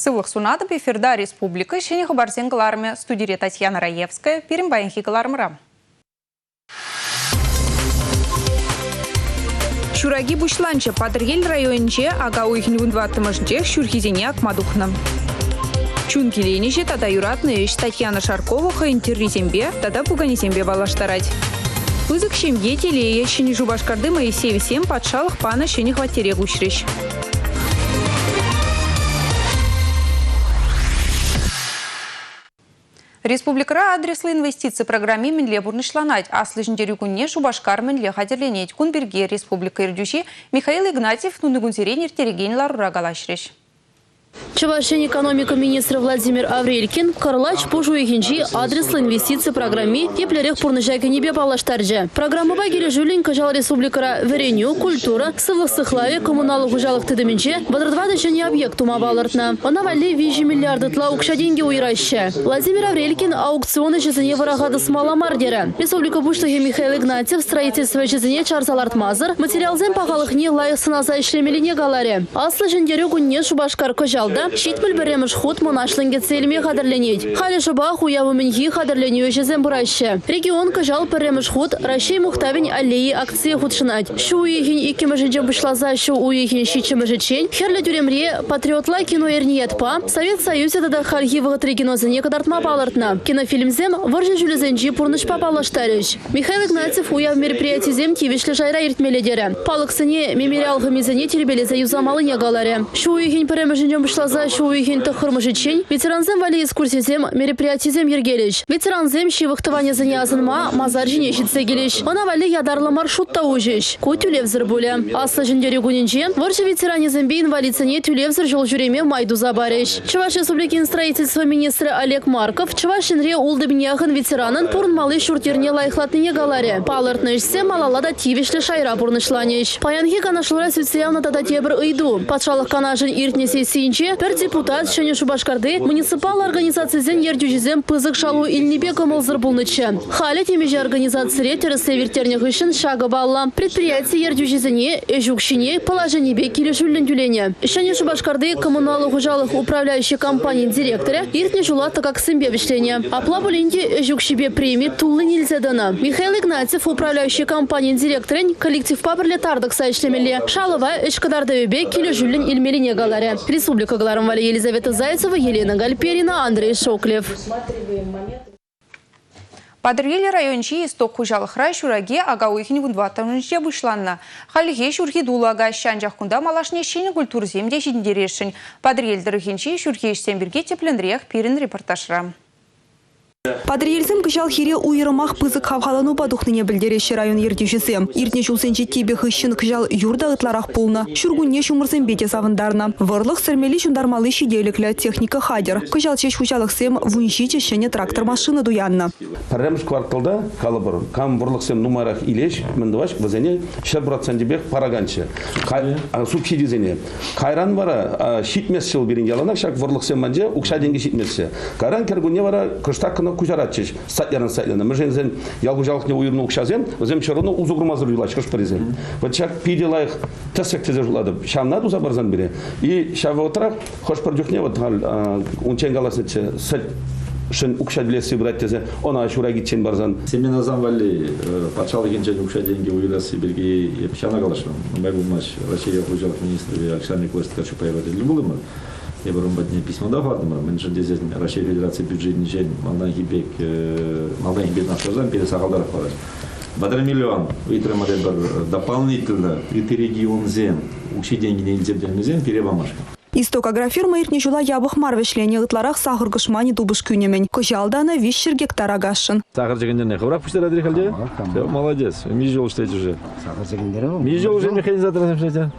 Сывлӑх сунатӑп эфирта республика ҫӗнӗ хыпарсен кӑларӑмӗ. Студире Татьяна Раевская, пирӗн паянхи кӑларӑмра. Ҫураки пуҫланчӗ. Патӑрьел районӗнче ака уйӑхӗн вунтӑваттӑмӗшӗнчех ҫурхисене акма тухнӑ. Чун киленӗҫӗ тата юратнӑ ӗҫ Татьяна Шаркова хӑйӗн тӗррисемпе тата пуканисемпе паллаштарать. Пысӑк ҫемье телейӗ Ҫӗнӗ Шупашкарти Моисеевсем патшалӑх панӑ ҫӗнӗ хваттере куҫрӗҫ. Республикӑра адреслӑ инвестици программи мӗнле пурнӑҫланать, Аслӑ Ҫӗнтерӳ кунне Шупашкар мӗнле хатӗрленет, кун пирки республика ертӳҫи Михаил Игнатьев тунтикунсерен ирттерекен ларура калаҫрӗҫ. Чӑваш Ен экономика министрӗ Владимир Аврелькин кӑрлач пуш уйӑхӗнчи адреслӑ инвестици программи еплерех пурнӑҫа кӗнипе паллаштарчӗ. Программӑпа килӗшӳллӗн кӑҫал республикӑра вӗренӳ, культура, Сывлӑх сыхлавӗ коммуналлӑ хуҫалӑх тытӑмӗнче 34 ҫӗнӗ объект тума палӑртнӑ. Ӑна валли 3 миллиард ытла укҫа-тенкӗ уйӑраҫҫӗ. Владимир Аврелькин аукцион ӗҫӗсене вӑраха тӑсмалла мар терӗ. Республика Пуҫлӑхӗ Михаил Игнатьев строительство ӗҫӗсене чарса лартмасӑр материалсен пахалӑхне лайӑх сӑнаса ӗҫлемеллине каларӗ. Аслӑ Ҫӗнтерӳ кунне Шупашкар кӑҫал та 71-мӗш хут мӑнаҫлӑн кӗтсе илме хатӗрленет. Халӗ шӑпах уяв умӗнхи хатӗрленӳ ӗҫӗсем пыраҫҫӗ. Регион кӑҫал пӗрремӗш хут Раҫҫей мухтавӗн аллейи акцие хутшӑнать. Ҫу уйӑхӗн иккӗмӗшӗнчен пуҫласа ҫу уйӑхӗн ҫиччӗмӗшӗччен Хӗрлӗ тӳремре Патриотла кино эрни ятпа Совет Союзӗ тата хальхи вӑхӑтри киносене кӑтартма палӑртнӑ. Кинофильмсем вӑрҫӑ ҫулӗсенчи пурнӑҫпа паллаштарӗҫ. Михаил Игнатьев уяв мероприятийӗсем тивӗҫлӗ шайра иртмелле терӗ. Палӑксене, мемориал хӑмисене тирпейлесе юсамаллине каларӗ. Ҫу уйӑхӗн пӗрремӗшӗнчен пуҫласа ҫу уйӑхӗн тӑххӑрмӗшӗччен ветерансем валли экскурсисем, мероприятисем йӗркелӗҫ. Ветерансем ҫывӑх тӑванӗсене асӑнма масар ҫине ҫитсе килӗҫ. Ӑна валли ятарлӑ маршрут та уҫӗҫ. Ку тӳлевсӗр пулӗ. Аслӑ Ҫӗнтерӳ кунӗнче вӑрҫӑ ветеранӗсемпе инвалидсене тӳлевсӗр ҫул ҫӳреме май туса парӗҫ. Чӑваш Республикин строительство министрӗ Олег Марков Чӑваш Енре ултӑ пин яхӑн ветеранӑн пурӑнмалли ҫурт-йӗрне лайӑхлатнине каларӗ. Палӑртнӑ ӗҫсем малалла та тивӗҫлӗ шайра пурнӑҫланӗҫ. Паянхи канашлура сӳтсе явнӑ тата тепӗр ыйту. Патшалӑх Канашӗн иртнӗ сессийӗнче пӗр депутат Ҫӗнӗ Шупашкарти муниципаллӑ организацисен ертӳҫисем пысӑк шалу илнипе кӑмӑлсӑр пулнӑччӗ. Халӗ темиҫе организацире тӗрӗслев ирттернӗ хыҫҫӑн ҫакӑ паллӑ, предприяти ертӳҫисене ӗҫ укҫине положенипе килӗшӳллӗн тӳленӗ. Ҫӗнӗ Шупашкарти коммуналлӑ хуҫалӑх управляющи компанин директорӗ иртнӗ ҫула тӑкаксемпе вӗҫленӗ. Апла пулин те ӗҫ укҫипе преми туллин илсе тӑнӑ. Михаил Игнатьев управляющи компанин директорӗн коллективпа пӗрле тар тӑкса ӗҫлемелле, шалӑва ӗҫ кӑтартӑвӗпе килӗшӳллӗн илмеллине каларӗ. Республика кӑларӑм валли Елизавета Зайцева, Елена Гальперина, Андрей Шоклев. Патӑрьел районӗнчи Исток хуҫалӑхра ҫураки ака уйӑхӗн вунтӑваттӑмӗшӗнче пуҫланнӑ. Хальлӗхе ҫурхи тулӑ акаҫҫӗ, анчах кунта малашне ҫӗнӗ культурӑсем те ҫитӗнтересшӗн. Патӑрьел тӑрӑхӗнчи ҫурхи ӗҫсем пирки тӗплӗнрех пирӗн репортажра. Патӑрьелсем кӑҫал хире уйрӑмах пысӑк хавхаланупа тухнине пӗлтереҫҫӗ район ертӳҫисем. Иртнӗ ҫулсенчи типӗ хыҫҫӑн кӑҫал юр та ытларах пулнӑ. Ҫуркунне ҫумӑрсемпе те савӑнтарнӑ. Вӑрлӑх сӗрмелли-ҫунтармалли ҫителӗклӗ, техника хатӗр. Кӑҫал ҫеҫ хуҫалӑхсем 17 ҫӗнӗ трактор-машина туяннӑ. Пӗрремӗш кварталта, калӑпӑр, кам вӑрлӑхсем нумайрах илеҫ, мӗн тӑваҫ, вӗсене 100 проценчӗпех параканччӗ. Субсидисене. Кайран вара ҫитмест ҫул пирӗн яланах ҫак вӑрлӑхсем патӗнче укҫа-тенкӗ ҫитместчӗ. Кайран кӗркунне вара кӑштах кӑна куҫаратчӗҫ статьяран статьяна. Мӗншӗн ял хуҫалӑхне уйӑрнӑ укҫасем, вӗсем все равно усӑ курмасӑр юлаҫҫӗ хӑш-пӗрисем. Вот ҫак питӗ лайӑх тӗслӗх тесе шутлатӑп. Ҫавна туса парсан пире. И ҫав вӑхӑтрах хӑш-пӗр чухне вот халь унччен каласнӑччӗ, сӗт шӗн укҫа тӳлесси пырать тесе ӑна ҫуракиччен парсан. Семенасам валли патшалӑхӗнчен укҫа-тенкӗ уйӑрасси пирки эп ҫавна каласшӑн. Нумай пулмасть Раҫҫей ял хуҫалӑх министрӗ Александр Николаевич Ткачукпа тӗл пултӑмӑр. Эпир ун патне письмо та хӑвартӑмӑр. Мӗншӗн тесен Раҫҫей Федераци бюджетӗнчен малтанхи пек малтанхи пек наштарсан пире сахалтарах парать. 1 миллион ыйтрӑмӑр эпир дополнительно ытти регионсем укҫи-тенкине илсе пӗтермесен пире памашкӑн. Исток агрофирма иртнӗ ҫула япӑх мар вӗҫленӗ, ытларах сахӑр кӑшманӗ тупӑш кӳнӗ-мӗн. Кӑҫал та ӑна 300 гектар акасшӑн. Сахӑр чӗкӗнтӗрне хӑвӑрах пуҫтаратӑр халь те? Молодец. Миҫе ҫул ӗҫлет уже? Сахӑр чӗкӗнтӗрӗ вӑл. Миҫе ҫул уже механизаторсем ӗҫлет?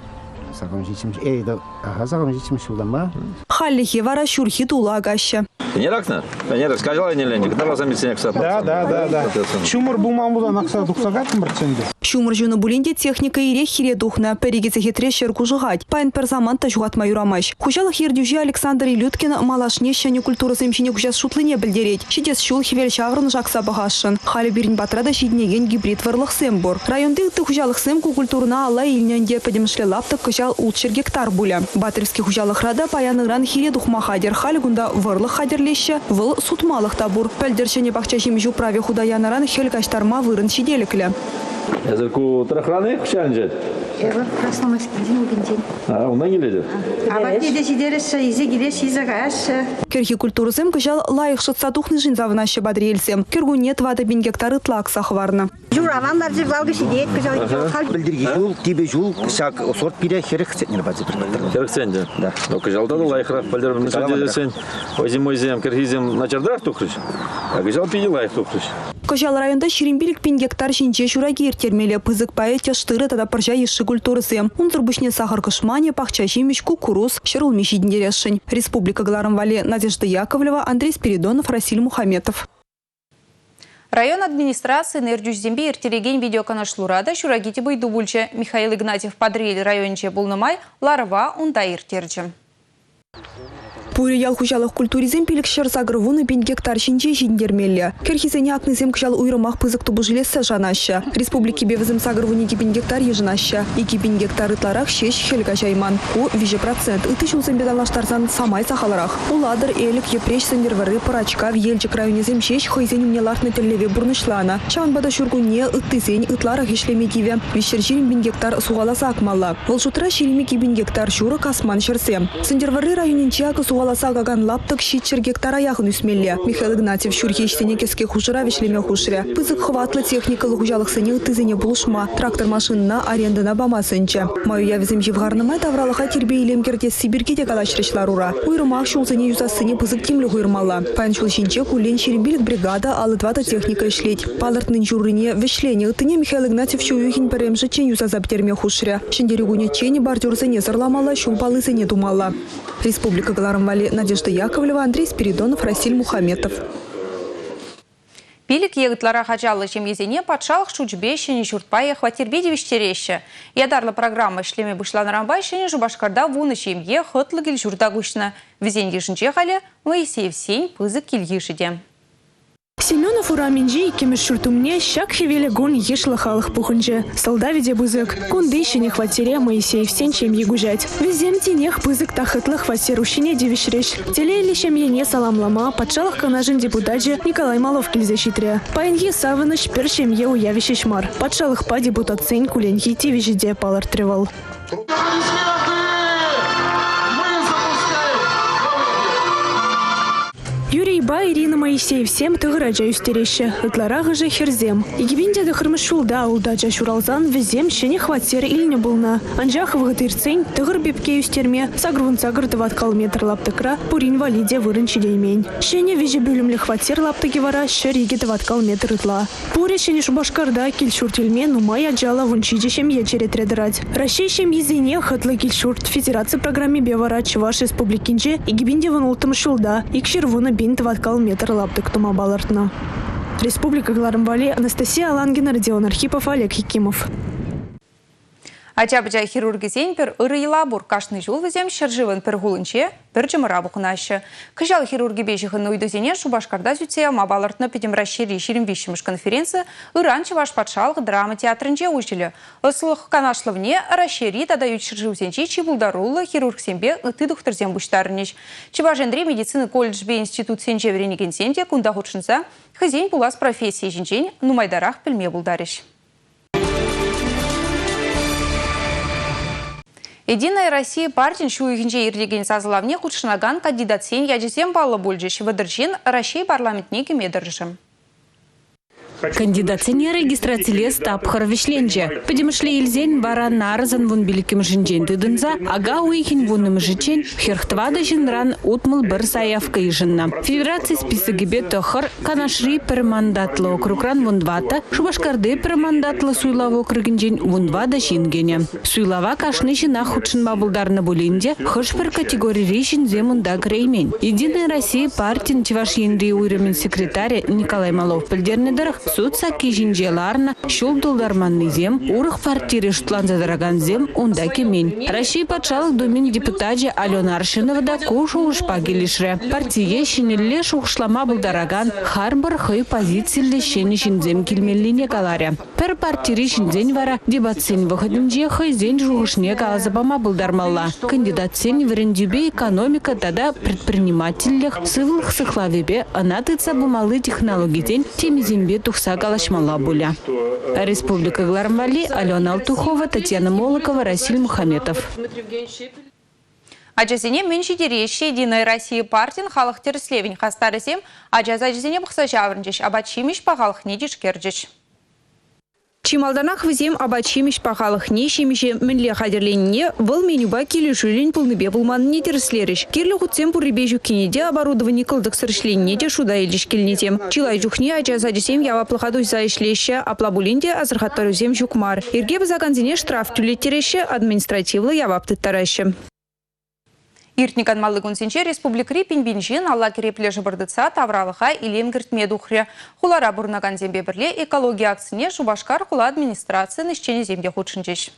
Сахӑр ҫиччӗмӗш, эй, ага, сахӑр ҫиччӗмӗш ҫултанпа. Хальлӗхе вара ҫурхи тулӑ акаҫҫӗ. Ӗнер акнӑ? Ӗнер скажала ӗнерленчӗ. Кӑтарласа милсене акса. Да, да, да, да. Ҫумӑр пулман пулсан акса тухса кайрӑмӑр ӗнтӗ. Ҫумӑр ҫунӑ пулин те техника ирех хире тухнӑ. Пӗр-икӗ сехетре ҫӗр кушӑхать. Паян пӗр самант та ҫухатма юрамасть. Хуҫалӑх ертӳҫи Александр Илюткин малашне ҫӗнӗ культурӑсем ҫине куҫас шутлине пӗлтерет. Ҫитес ҫул хӗвел ҫаврӑнӑш акса пӑхасшӑн. Халӗ пирӗн патра та ҫитӗнекен гибрид вӑрлӑхсем пур. Районти ытти хуҫалӑхсем ку культурӑна алла илнӗ ӗнтӗ. Пӗтӗмӗшле лаптӑк кӑҫал 600 гектар пулӗ. Батыревский хуҫалӑхра та паян-ыран хире тухма хатӗр. Халӗ кунта вӑрлӑх хатӗрлеҫҫӗ, вӑл сутмалӑх та пур. Пӗлтӗр ҫӗнӗ пахча ҫимӗҫ управӗ хута янӑран хӗл каҫтарма вырӑн ҫителӗклӗ. Эсир ку тӑрӑхран-и хуҫаланчӗ? Эпир Красноармейскинчен, Упинчен. А, унтан килетӗр? Апатне те ҫитереҫҫӗ, илсе килеҫҫӗ, илсе каяҫҫӗ. Кӗрхи культурӑсем кӑҫал лайӑх шӑтса тухнишӗн савӑнаҫҫӗ Патӑрьелсем. Кӗркунне 4 пин гектар ытла акса хӑварнӑ. Юр аван ларчӗ, валкӑ ҫитет кӑҫал. Халь Пӗлтӗрхи ҫул, типӗ ҫул ҫак сорт пире 40 центнер пачӗ. 40 центнер? Да. Но кӑҫалта та лайӑхрах пӗлтӗр мӗншӗн озимойсем, кӗрхисем начартарах тухрӗҫ, а кӑҫал питӗ лайӑх тухрӗҫ. Кӑҫал районта 25 пин гектар ҫинче ҫураки ирттермелле. Пысӑк пайӗ тӗш тырӑ тата пӑрҫа йышши культурӑсем. Унсӑр пуҫне сахӑр кӑшманӗ, пахча ҫимӗҫ, куккурус, ҫӗр улми ҫитӗнтересшӗн. Республика кӑларӑм валли Надежда Яковлева, Андрей Спиридонов, Расиль Мухаметов. Район администрацийӗн ертӳҫисемпе ирттерекен видеоканашлура та ҫураки тӗп ыйту пулчӗ. Михаил Игнатьев Патӑрьел районӗнче пулнӑ май ларӑва унта ирттерчӗ. Пурӗ ял хуҫалӑх культурисем 580 пин гектар ҫинче ҫитӗнтермелле. Кӗрхисене акнисем кӑҫал уйрӑмах пысӑк тупӑш илессе шанаҫҫӗ. Республикипе вӗсем 82 пин гектар йышӑнаҫҫӗ. 2 пин гектар ытларах ҫеҫ хӗл каҫайман. Ку 3%. Ытти ҫулсемпе танлаштарсан самай сахалрах. Улатӑр, Элӗк, Йӗпреҫ, Сӗнтӗрвӑрри, Пӑрачкав, Елчӗк районӗсем ҫеҫ хӑйсен умне лартнӑ тӗллеве пурнӑҫланӑ. Ҫавӑнпа та ҫуркунне ыттисен ытларах ӗҫлеме тивӗ. 320 пин гектар сухаласа акмалла. Вӑл шутра 22 пин гектар ҫурӑ касман ҫӗрсем. Сӗнтӗрвӑрри районӗнче акӑ сухаласа акакан лаптӑк 700 гектара яхӑн ӳсмелле. Михаил Игнатьев ҫурхи ӗҫсене кӗске хушӑра вӗҫлеме хушрӗ. Пысӑк хӑватлӑ техникӑллӑ хуҫалӑхсене ыттисене пулӑшма, трактор-машинӑна арендӑна пама сӗнчӗ. Май уявӗсем ҫывхарнӑ май тавралӑха тирпей-илем кӗртесси пирки те калаҫрӗҫ ларура. Уйрӑмах ҫулсене юсассине пысӑк тимлӗх уйӑрмалла. Паян ҫул ҫинче куллен 25 бригада, 54 техника ӗҫлет. Палӑртнин ҫуррине вӗҫленӗ. Ыттине Михаил Игнатьев ҫу уйӑхӗн пӗрремӗшӗччен юсаса пӗтерме хушрӗ. Ҫӗнтерӳ кунӗччен бордюрсене сӑрламалла, ҫул паллисене тумалла. Республика кӑларӑм валли Надежда Яковлева, Андрей Спиридонов, Расиль Мухаметов. Пилӗк е ытларах ачаллӑ ҫемьесене патшалӑх шучӗпе ҫӗнӗ ҫуртпа е хваттерпе тивӗҫтереҫҫӗ. Ятарлӑ программа ӗҫлеме пуҫланӑранпа Ҫӗнӗ Шупашкарта 10 ҫемье хӑтлӑ кил-ҫурта куҫнӑ. Вӗсен йышӗнче халӗ Моисеевсен пысӑк кил-йышӗ те. Семенов урамӗнчи иккӗмӗш ҫурт умне ҫак хӗвеллӗ кун йышлӑ халӑх пухӑнчӗ. Сӑлтавӗ те пысӑк. Кунти ҫӗнӗ хваттере Моисеевсен ҫемйи куҫать. Вӗсем тинех пысӑк та хӑтлӑ хваттер уҫҫине тивӗҫрӗҫ. Телейлӗ ҫемьене саламлама Патшалӑх Канашӗн депутачӗ Николай Малов килсе ҫитрӗ. Паянхи савӑнӑҫ пӗр ҫемье уявӗ ҫеҫ мар, патшалӑхпа депутатсен кулленхи тивӗҫӗ те, палӑртрӗ вӑл. Юрийпа Ирина Моисеевсем тӑхӑр ача ӳстереҫҫӗ. Ытларахӑшӗ хӗрсем. 2009 ҫулта ултӑ ача ҫуралсан вӗсем ҫӗнӗ хваттер илнӗ пулнӑ. Анчах вӑхӑт иртсен тӑхӑр пепке ӳстерме 88 тӑваткал метр лаптӑкра пурин валли те вырӑн ҫитеймен. Ҫӗнӗ виҫӗ пӳлӗмлӗ хваттер лаптӑкӗ вара 102 тӑваткал метр ытла. Пурӗ Ҫӗнӗ Шупашкарта кил-ҫурт илме нумай ачаллӑ 17 ҫемье черетре тӑрать. Раҫҫей ҫемйисене хӑтлӑ кил-ҫурт федераци программипе вара Чӑваш Республикинче 2016 ҫулта 210 пин тӑваткал метр лаптӑк тума палӑртнӑ. Республика кӑларӑм валли Анастасия Алангина, Родион Архипов, Олег Якимов. Ача-пӑча хирургӗсен пӗр ырӑ йӑла пур. Кашни ҫул вӗсем ҫӗршывӑн пӗр хулинче пӗр чӑмӑра пухӑнаҫҫӗ. Кӑҫал хирургипе ҫыхӑннӑ ыйтусене Шупашкарта сӳтсе явма палӑртнӑ Пӗтӗм Раҫҫейри 23-мӗш конференци ыран Чӑваш патшалӑх драма театрӗнче уҫӑлӗ. Ӑслӑлӑх канашлӑвне Раҫҫейри тата ют ҫӗршывсенчи чи пултаруллӑ хирургсемпе ытти тухтӑрсем пуҫтарӑнӗҫ. Чӑваш Енри медицина колледжӗпе институтсенче вӗренекенсем те кунта хутшӑнса хӑйсен пулас профессийӗ ҫинчен нумайтарах пӗлме пултарӗҫ. Единая Россия партин ҫу уйӑхӗнче иртекен сасӑлавне хутшӑнакан кандидатсен ячӗсем паллӑ пулчӗҫ. 30 ҫын Раҫҫей парламентне кӗме тӑрӑшӗ. Кандидатсене регистрацилес тапхӑр вӗҫленчӗ. Пӗтӗмӗшле илсен вара нарӑсӑн 15-мӗшӗнчен тытӑнса ака уйӑхӗн 10-мӗшӗччен 44 ҫынран 61 заявка йышӑннӑ. Федераци списокӗпе тӑхӑр, Канашри пӗр мандатлӑ округран 14, Шупашкарти пӗр мандатлӑ суйлав округӗнчен 14 ҫын кӗнӗ. Суйлава кашни ҫынах хутшӑнма пултарнӑ пулин те хӑш-пӗр категорири ҫынсем унта кӗреймен. «Единая Россия» партин Чӑваш Енри уйрӑмӗн секретарӗ Николай Малов пӗлтернӗ тӑрӑх, Суд сакки ҫинче ларнӑ, ҫул тултарманнисем, урӑх партире шутланса тӑракансем унта кӗмен. Раҫҫей Патшалӑх Думин депутачӗ Алена Аршинова та ку шухӑшпа килӗшрӗ. Партие ҫӗнӗлле шухӑшлама пултаракан харпӑр хӑй позициллӗ ҫӗнӗ ҫынсем килмеллине каларӗ. Пӗр партири ҫынсен вара дебатсен вӑхӑтӗнче хӑйсен шухӑшне каласа пама пултармалла. Кандидатсен вӗрентӳпе экономика тата предпринимательлӗх, сывлӑх сыхлавӗпе ӑна тытса пымалли технологисен темисемпе тухса калаҫмалла пулӗ. Республика кӑларӑм валли Алена Алтухова, Татьяна Молокова, Расиль Мухаметов. Ачасене мӗн ҫитереҫҫӗ? Единая Россия партин халӑх тӗрӗслевӗн хастарӗсем ача сачӗсене пӑхса ҫаврӑнчӗҫ, апат-ҫимӗҫ пахалӑхне тишкерчӗҫ. Чи малтанах вӗсем апат-ҫимӗҫ пахалӑхне, ҫимӗҫе мӗнле хатӗрленине, вӑл менюпа килӗшӳллӗн пулнипе пулманнине тӗрӗслерӗҫ. Кирлӗ хутсем пуррипе ҫуккине те, оборудовани кӑлтӑксӑр ӗҫленине те шута илчӗҫ килнисем. Чылай чухне ача сачӗсем яваплӑха туйса ӗҫлеҫҫӗ, апла пулин те асӑрхаттарусем ҫук мар. Йӗрке пӑсакансене штраф тӳлеттереҫҫӗ, административлӑ явап тыттараҫҫӗ. Иртнӗ канмалли кунсенче республикӑри пин-пин ҫын алла кӗрепле шӑпӑр тытса тавралӑха илем кӗртме тухрӗ. Хулара пурӑнакансемпе пӗрле экологи акцине Шупашкар хула администрацийӗн ӗҫченӗсем те хутшӑнчӗҫ.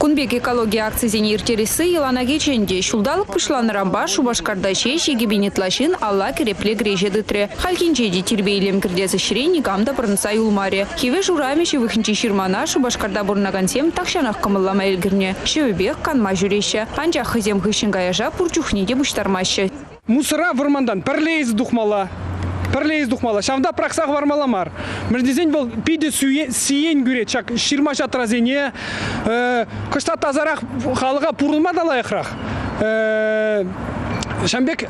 Кун пек экологи акцисене ирттересси йӑлана кӗчӗ ӗнтӗ. Ҫулталӑк пуҫланнӑранпа Шупашкарта ҫеҫ 2000 ытла ҫын алла кӗрепле кӗреҫе тытрӗ. Хальхинче те тирпей-илем кӗртес ӗҫре никам та пӑрӑнса юлмарӗ. Хивеш урамӗ ҫывӑхӗнчи ҫырмана Шупашкарта пурӑнакансем тахҫанах кӑмӑллама ӗлкӗрнӗ. Ҫӑвӗпех канма ҫӳреҫҫӗ. Анчах хӑйсем хыҫҫӑн каяша пур чухне те пуҫтармаҫҫӗ. Мусора вӑрмантан пӗрле илсе тухмалла. Пӗрле илсе тухмалла. Ҫавӑнта пӑрахса хӑвармалла мар. Мӗншӗн тесен вӑл питӗ сиен кӳрет ҫак ҫырма-ҫатрасене. Кӑштах тасарах халӑха пурӑнма та лайӑхрах. Ҫавӑн пек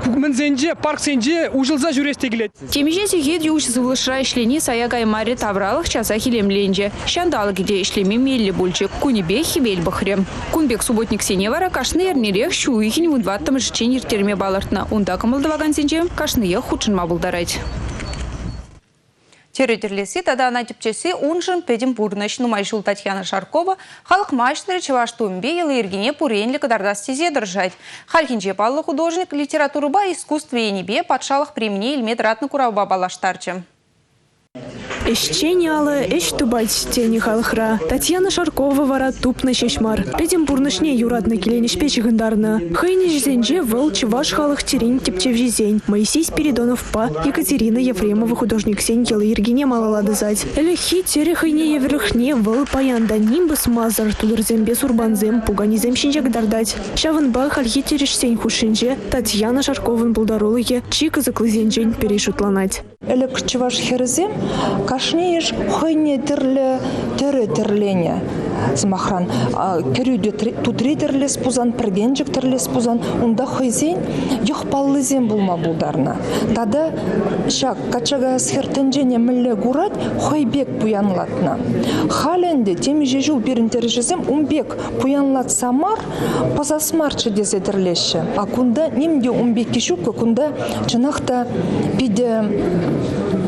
мӗнсенче, парксенче уҫӑлса ҫӳрес те килет. Темиҫе сехет уҫӑ сывлӑшра ӗҫлени сая каймарӗ, тавралӑх часах илемленчӗ. Ҫанталӑкӗ те ӗҫлеме меллӗ пулчӗ, кунӗпех хӗвел пӑхрӗ. Кун пек субботниксене вара кашни эрнерех ҫу уйӑхӗн вунтӑваттӑмӗшӗччен ирттерме палӑртнӑ. Унта кӑмӑл тӑвакансенчен кашниех хутшӑнма пултарать. Тӗрӗ тӗрлесси тата ӑна тӗпчесси уншӑн пӗтӗм пурнӑҫ. Нумай ҫул Татьяна Шаркова халӑх маҫтӑрӗ чӑваш тумӗпе йӑли-йӗркине пуренлӗ кӑтартас тесе тӑрӑшать. Хальхинче паллӑ художник литературӑпа искусство енӗпе патшалӑх премине илме тӑратнӑ куравпа паллаштарчӗ. Ӗҫчен алӑ ӗҫ тупать, тенӗ халӑхра. Татьяна Шаркова вара тупнӑ ҫеҫ мар, пӗтӗм пурнӑҫне юратнӑ киленӗҫпе ҫыхӑнтарнӑ. Хӑйӗн ӗҫӗсенче вӑл чӑваш халӑх тӗрин тӗпчевҫисен Моисей Спиридоновпа Екатерина Ефремова художниксен йӑли-йӗркине малалла тӑсать. Ӗлӗкхи тӗрӗ хӑйне евӗрлӗхне вӑл паян та ним пӑсмасӑр тутӑрсемпе сурпансем, пуканесем ҫинче кӑтартать. Ҫавӑнпа хальхи тӗрӗҫсен хушшинче Татьяна Шарковӑн пултарулӑхӗ чи кӑсӑклисенчен пӗри шутланать. Ӗлӗк чӑваш хӗрӗсем кашнийӗш хӑйне тӗрлӗ тӗрӗ тӗрленӗ. Сӑмахран, кӗрӳ тутри тӗрлес пулсан, пӗркенчӗк тӗрлес пулсан, унта хӑйсен йӑх паллисем пулма пултарнӑ. Тата ҫак качча каяс хӗр тӗнчене мӗнле курать, хӑй пек пуянлатнӑ. Халӗ ӗнтӗ темиҫе ҫул пирӗн тӗрӗҫӗсем ун пек пуянлатса мар, пӑсас марччӗ тесе тӗрлеҫҫӗ. А кунта ним те ун пекки ҫуккӑ, кунта чӑнах та питӗ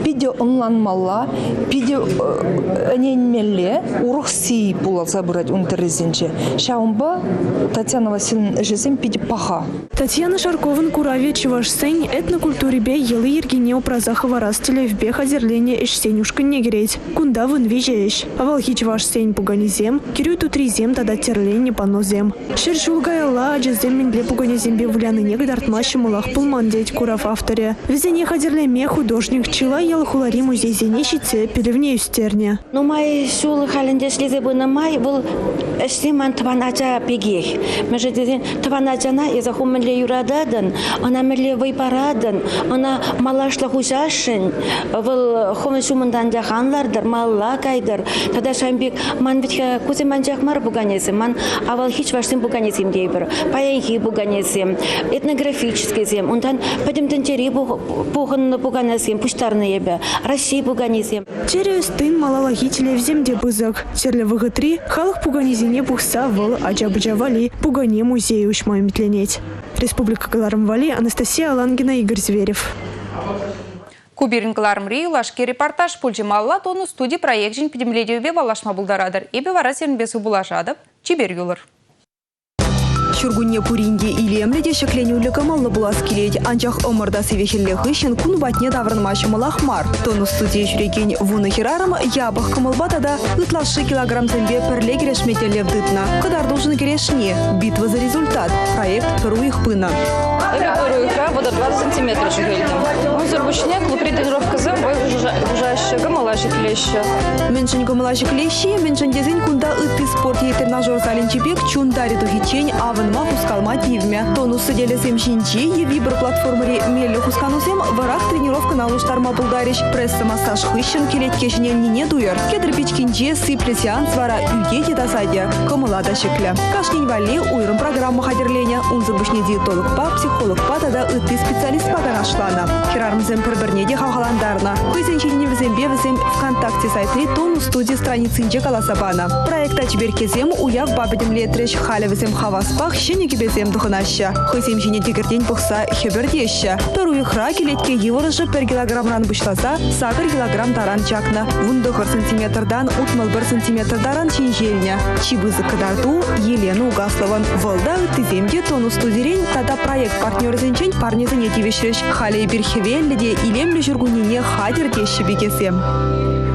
питӗ ӑнланмалла, питӗ ӗненмелле урӑх сий пулса пырать ун тӗррисенче. Ҫавӑнпа Татьяна Васильевнӑн ӗҫӗсем питӗ паха. Татьяна Шарковӑн куравӗ чӑвашсен этнокультурипе йӑли-йӗркине упраса хӑварас тӗллевпе хатӗрленӗ ӗҫсен ушкӑнне кӗрет. Кунта 13 ӗҫ. Авалхи чӑвашсен пуканисем, кӗрӳ тутрисем тата тӗрленӗ панносем. Ҫӗр ҫул каялла ачасем мӗнле пуканесемпе вылянине кӑтартма ҫӑмӑлах пулман тет курав авторӗ. Вӗсене хатӗрлеме художник чылай ял-хулари музейсене ҫитсе пӗлӗвне ӳстернӗ. Нумай ҫул халӗнче ӗҫлесе пынӑ май вӑл ӗҫсем ман тӑван ача пекех. Мӗншӗн тесен тӑван ачана эсӗ ху мӗнле юрататӑн, ӑна мӗнле вӑй паратӑн, ӑна малашлӑх уҫасшӑн, вӑл хӑвӑн ҫумӑнтан анчах ан лартӑр, малалла кайтӑр. Тата ҫавӑн пек ман вӗт-ха кусем анчах мар пуканесем, ман авалхи чӑвашсен пуканесем тейӗпӗр, паянхи пуканесем, этнографическисем, унтан пӗтӗм тӗнчери пухӑннӑ пуканесем пуҫтарнӑ эпӗ, Раҫҫей пуканисем. Чӗрӗ ӑстин малаллахи тӗллевсем те пысӑк. Тӗрлӗ вӑхӑтри халӑх пуканисене пухса вӑл ача-пӑча валли пукане музейӗ уҫма ӗмӗтленет. Республика кӑларӑм валли Анастасия Алангина, Игорь Зверев. Ку пирӗн кӑларӑмри юлашки репортаж пулчӗ. Малалла тунӑ студи проекчӗн пӗтӗмлетӗвӗпе паллашма пултаратӑр. Эпӗ вара сирӗнпе сывпуллашатӑп. Чипер юлӑр. Ҫуркунне пурин те илемлӗ те ҫӗкленӳллӗ кӑмӑллӑ пулас килет. Анчах ӑмӑр та сивӗ хӗлле хыҫҫӑн кун патне таврӑнма ҫӑмӑлах мар. Тонус студие ҫӳрекен вунӑ хӗрарӑм япӑх кӑмӑлпа тата ытлашши килограммсемпе пӗрле кӗрешме тӗллев тытнӑ. Кӑтартушӑн кӗрешни «Битва за результат» проект пӗр уйӑх пынӑ. Эпӗ пӗр уйӑхра 34 сантиметр ҫӳхелтӗм. Унсӑр пуҫне клубри тренировкӑсем вӑй хушаҫҫӗ, кӑмӑла ҫӗклеҫҫӗ. Мӗншӗн кӑмӑла ҫӗклеҫҫӗ? Мӗншӗн тесен кунта ытти спорт е тренажер залӗнчи пек чун тарӗ тухиччен авӑнма хускалма тивмӗ. Тонус сӗтелӗсем ҫинчи е виброплатформӑри меллӗ хусканусем вӑрах тренировкӑна улӑштарма пултарӗҫ. Пресса-массаж хыҫҫӑн кӗлетке ҫӗнелнине туйӑр. Кедр пичкинче сиплӗ сеанс вара ӳте те тасатӗ, кӑмӑла та ҫӗклӗ. Кашнин валли уйрӑм программа хатӗрленӗ. Унсӑр пуҫне диетологпа, психологпа тата ытти специалистпа канашланӑ. Хӗрарӑмсем пӗр-пӗрне те хавхалантарнӑ. Хӑйсен ҫитӗнӗвӗсемпе вӗсем ВКонтакте сайтри Тонус студи страницинче каласа панӑ. Проекта чиперккесем уявпа пӗтӗмлетрӗҫ. Халӗ вӗсем хаваспах ҫӗнӗ кӗпесем тӑхӑнаҫҫӗ. Хӑйсем ҫине тӗкӗртен пӑхса хӗпӗртеҫҫӗ. Пӗр уйӑхра кӗлетке йывӑрӑшӗ пӗр килограмран пуҫласа 8 килограмм таран чакнӑ. 19 сантиметртан 61 сантиметр таран ҫинҫелнӗ. Чи пысӑк кӑтарту Елена Угаслован. Вӑл та ыттисем те Тонус студирен тата проект партнерӗсенчен парнесене тивӗҫрӗҫ. Халӗ эпир хӗвеллӗ те илемлӗ ҫуркуннене хатӗр теҫҫӗ пикесем.